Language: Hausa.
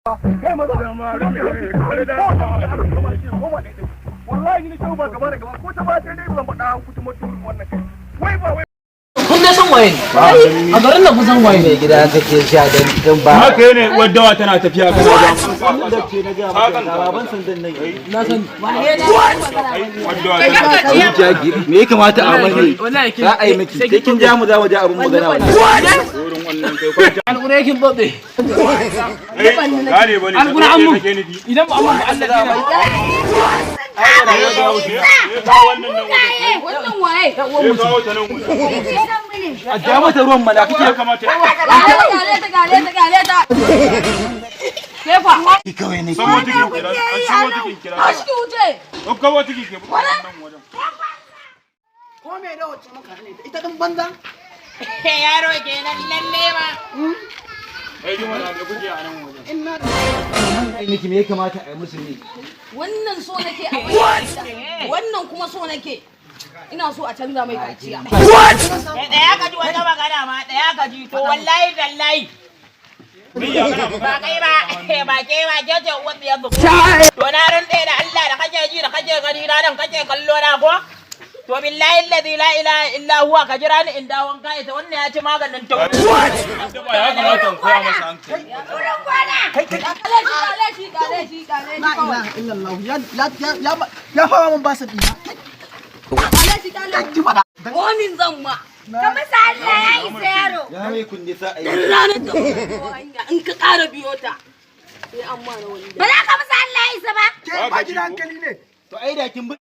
Kai maza. Wallahi ni kyau ba gaba da gaba ko ta ba sai dai ban faɗa an kutu mutum wannan kai. Wai ba wai. Kun dai san waye ne a garin nan, kun san waye ne. Mai gida kake sha dan dan ba. Haka ne, waddawa tana tafiya kana da Da ce na ga maka ga baban sandan nan. Na san. Waddawa tana Zuciya me ya kamata a mani? Wallahi kin Za a yi miki sai kin ja mu za mu ja abun magana wallahi. Wurin wannan kai kwanta. Alƙura kin bobe. Gane bane. Alƙura an mun. Kake nufi. Idan ba amma Allah dina. Ka wannan nan wajen. Wannan waye? Ya kawo ta nan wajen. A ja mata ruwan mana kake. Ya kamata. Kale ta, kale ta, kale ta. Kefa. Kawai ne. Samo tikin kira. An samo tikin kira. Tashi ki wuce. Ɗauka wata tikin ke nan wajen. Ko me da wacce muka ne ita din banza? Yaro kenan lalle ma. Ai ji mana, me kuke a nan wajen? Ai miki, me ya kamata a yi musu ne? Wannan so nake a mai. Wannan kuma so nake. Ina so a canza mai kaciya. Ɗaya ka ji wata magana ma, ɗaya ka ji to, wallahi tallahi. Ba kai ba, ba ke ba, ke ce uwar biyar bu. To na rantse da Allah da kake ji da kake gani na nan kake kallo na ko? To billahi allazi la ilaha illa huwa, ka jira ni in dawo ka ita wannan ya ci maganin to. Ya kamata in koya masa hankali. Kale shi, kale shi, kale shi, kale shi La kawai. ilaha illallah, ya ya ya ya fara mun basa dina. Kale shi, kale shi. Ji fada. Komin zan ma. Ka masa Allah ya isa, yaro. Ya mai kunne sa a yi. Duk ranar da muka zo hanya in ka ƙara biyo ta, sai an ma na wani. Ba za ka masa Allah ya isa ba. Ke ba ki da hankali ne. To ai da kin bi.